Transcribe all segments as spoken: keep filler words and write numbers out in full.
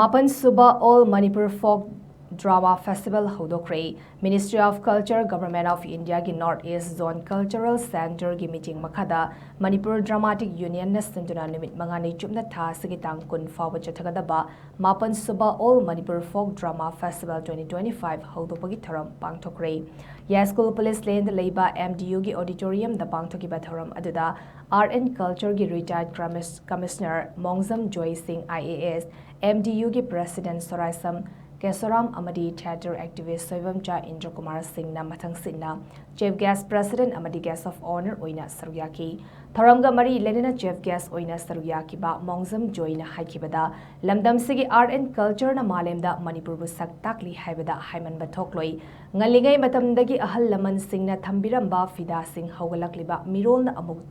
ꯃꯥꯄꯟ ꯁꯨꯕ All Manipur Folk Drama Festival ꯍꯧꯗꯣꯛꯈ꯭ꯔꯦ꯫ Ministry of Culture, Government of Indiaꯒꯤ North East Zone Cultural Centreꯒꯤ ꯃꯤꯠꯌꯦꯡ ꯃꯈꯥꯗ Manipur Dramatic Unionꯅ ꯁꯤꯟꯗꯨꯅ ꯅꯨꯃꯤꯠ ꯃꯉꯥꯅꯤ ꯆꯨꯞꯅ ꯊꯥ ꯑꯁꯤꯒꯤ ꯇꯥꯡ ꯀꯨꯟ ꯐꯥꯎꯕ ꯆꯠꯊꯒꯗꯕ ꯃꯥꯄꯟ ꯁꯨꯕ All Manipur Folk Drama Festival twenty twenty-five ꯍꯧꯗꯣꯛꯄꯒꯤ ꯊꯧꯔꯝ ꯄꯥꯡꯊꯣꯛꯈ꯭ꯔꯦ꯫ ꯌꯥꯏꯁ꯭ꯀꯨꯜ ꯄꯨꯂꯤꯁ ꯂꯦꯟꯗ ꯂꯩꯕ MDUꯒꯤ auditoriumꯗ ꯄꯥꯡꯊꯣꯛꯈꯤꯕ ꯊꯧꯔꯝ ꯑꯗꯨꯗ Art and Cultureꯒꯤ retired commis-, commissioner ꯃꯣꯡꯖꯝ ꯖꯣꯏ ꯁꯤꯡ IAS, MDUꯒꯤ president ꯁꯣꯔꯥꯏꯁꯝ ꯀꯦꯁꯣꯔꯥꯝ ꯑꯃꯗꯤ theatre activist ꯁꯣꯏꯕꯝꯆꯥ ꯏꯟꯗ꯭ꯔꯀꯨꯃꯥꯔ ꯁꯤꯡꯅ ꯃꯊꯪꯁꯤꯠꯅ chief guest, president ꯑꯃꯗꯤ guest of honour ꯑꯣꯏꯅ ꯁꯔꯨꯛ ꯌꯥꯈꯤ꯫ ꯊꯧꯔꯝꯒ ꯃꯔꯤ ꯂꯩꯅꯅ chief guest ꯑꯣꯏꯅ ꯁꯔꯨꯛ ꯌꯥꯈꯤꯕ ꯃꯣꯡꯖꯝ ꯖꯣꯏꯅ ꯍꯥꯏꯈꯤꯕꯗ, ꯂꯝꯗꯝꯁꯤꯒꯤ art and cultureꯅ ꯃꯥꯂꯦꯝꯗ ꯃꯅꯤꯄꯨꯔꯕꯨ ꯁꯛ ꯇꯥꯛꯂꯤ ꯍꯥꯏꯕꯗ ꯍꯥꯏꯃꯟꯕ ꯊꯣꯛꯂꯣꯏ꯫ ꯉꯜꯂꯤꯉꯩ ꯃꯇꯝꯗꯒꯤ ꯑꯍꯜ ꯂꯃꯟꯁꯤꯡꯅ ꯊꯝꯕꯤꯔꯝꯕ ꯐꯤꯗꯥꯁꯤꯡ ꯍꯧꯒꯠꯂꯛꯂꯤꯕ ꯃꯤꯔꯣꯜꯅ ꯑꯃꯨꯛ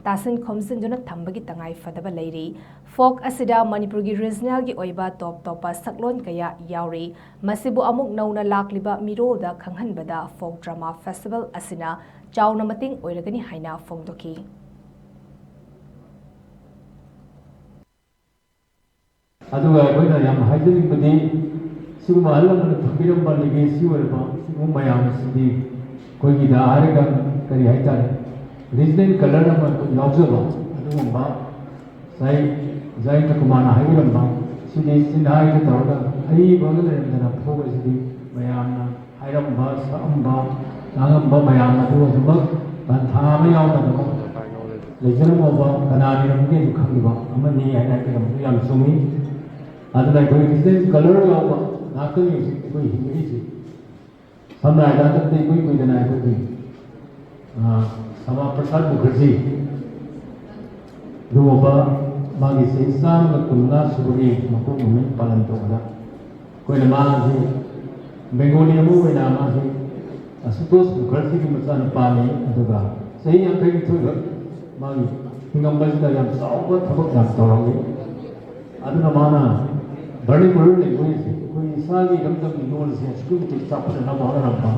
ꯇꯥꯁꯤꯟ ꯈꯣꯝꯖꯤꯟꯗꯨꯅ ꯊꯝꯕꯒꯤ ꯇꯉꯥꯏ ꯐꯗꯕ ꯂꯩꯔꯤ꯫ Folk ꯑꯁꯤꯗ ꯃꯅꯤꯄꯨꯔꯒꯤ regionalꯒꯤ ꯑꯣꯏꯕ ꯇꯣꯞ ꯇꯣꯞꯄ ꯁꯛꯂꯣꯟ ꯀꯌꯥ ꯌꯥꯎꯔꯤ꯫ ꯃꯁꯤꯕꯨ ꯑꯃꯨꯛ ꯅꯧꯅ ꯂꯥꯛꯂꯤꯕ ꯃꯤꯔꯣꯜꯗ ꯈꯪꯍꯟꯕꯗ Folk Drama Festival ꯑꯁꯤꯅ ꯆꯥꯎꯅ ꯃꯇꯦꯡ ꯑꯣꯏꯔꯒꯅꯤ ꯍꯥꯏꯅ ꯐꯣꯡꯗꯣꯛꯈꯤ꯫ ꯑꯗꯨꯒ ꯑꯩꯈꯣꯏꯅ ꯌꯥꯝ ꯍꯥꯏꯖꯅꯤꯡꯕꯗꯤ, ꯁꯤꯒꯨꯝꯕ ꯑꯍꯜ ꯂꯃꯟꯅ ꯊꯝꯕꯤꯔꯝꯕ legacy ꯑꯣꯏꯔꯕ ꯁꯤꯒꯨꯝꯕ ꯃꯌꯥꯝ ꯑꯁꯤꯗꯤ ꯑꯩꯈꯣꯏꯒꯤꯗ ꯍꯥꯏꯔꯒ ꯀꯔꯤ ꯍꯥꯏꯇꯥꯔꯦ, regional colour ꯑꯃ ꯑꯩꯈꯣꯏ ꯌꯥꯎꯖꯕ ꯑꯗꯨꯒꯨꯝꯕ ꯉꯁꯥꯏ ꯑꯣꯖꯥ ꯏꯟꯗ꯭ꯔꯀꯨꯃꯥꯔꯅ ꯍꯥꯏꯕꯤꯔꯝꯕ, ꯁꯤꯗꯤ ꯆꯤꯟꯍꯥꯏꯗ ꯇꯧꯔꯒ ꯑꯏꯕꯒ ꯂꯩꯔꯝꯗꯅ ꯐꯨꯕꯁꯤꯗꯤ ꯃꯌꯥꯝꯅ ꯍꯥꯏꯔꯝꯕ, ꯁꯛꯑꯝꯕ, ꯉꯥꯡꯉꯝꯕ ꯃꯌꯥꯝ ꯑꯗꯨ ꯑꯗꯨꯃꯛ ꯄꯟꯊꯥ ꯑꯃ ꯌꯥꯎꯅ ꯑꯗꯨꯃꯛ ꯂꯩꯖꯔꯝꯃꯕ ꯀꯅꯥꯅ ꯏꯔꯝꯒꯦ ꯑꯗꯨ ꯈꯪꯗꯕ ꯑꯃꯅꯤ ꯍꯥꯏꯅ ꯍꯥꯏꯕꯤꯔꯝꯕꯗꯨ ꯌꯥꯝ ꯆꯨꯝꯃꯤ꯫ ꯑꯗꯨꯅ ꯑꯩꯈꯣꯏ regional colour ꯌꯥꯎꯕ ꯉꯥꯛꯇꯅꯤ ꯍꯧꯖꯤꯛ ꯑꯩꯈꯣꯏ ꯍꯤꯡꯂꯤꯁꯤ꯫ ꯁꯝꯅ ꯍꯥꯏꯔꯕꯗ ꯍꯟꯗꯛꯇ ꯏꯀꯨꯏ ꯀꯨꯏꯗꯅ ꯑꯩꯈꯣꯏꯒꯤ, ꯑ, ꯁ꯭ꯌꯥꯃꯥ ꯄ꯭ꯔꯁꯥꯗ ꯃꯨꯈꯔꯖꯤ ꯂꯨꯍꯣꯡꯕ ꯃꯥꯒꯤ ꯆꯍꯤ ꯆꯥꯝꯃꯒ ꯀꯨꯟꯃꯉꯥ ꯁꯨꯕꯒꯤ ꯃꯄꯣꯛ ꯅꯨꯃꯤꯠ ꯄꯥꯂꯟ ꯇꯧꯕꯗ ꯑꯩꯈꯣꯏꯅ ꯃꯥꯁꯤ ꯕꯦꯡꯒꯣꯂꯤ ꯑꯃ ꯑꯣꯏꯅ ꯃꯥꯁꯤ ꯑꯁꯨꯇꯣꯁ ꯃꯨꯈꯔꯖꯤꯒꯤ ꯃꯆꯥꯅꯨꯄꯥꯅꯤ, ꯑꯗꯨꯒ ꯆꯍꯤ ꯌꯥꯡꯈꯩꯅꯤꯊꯣꯏꯈꯛ ꯃꯥꯒꯤ ꯍꯤꯡꯉꯝꯕꯁꯤꯗ ꯌꯥꯝ ꯆꯥꯎꯕ ꯊꯕꯛ ꯌꯥꯝ ꯇꯧꯔꯝꯃꯤ꯫ ꯑꯗꯨꯅ ꯃꯥꯅ vernacular language ꯑꯩꯈꯣꯏ ꯏꯁꯥꯒꯤ ꯏꯔꯝꯗꯝꯒꯤ ꯂꯣꯟꯁꯦ ꯑꯁꯨꯛꯀꯤ ꯃꯇꯤꯛ ꯆꯥꯎꯈꯠꯅꯅꯕ ꯍꯣꯠꯅꯔꯝꯕ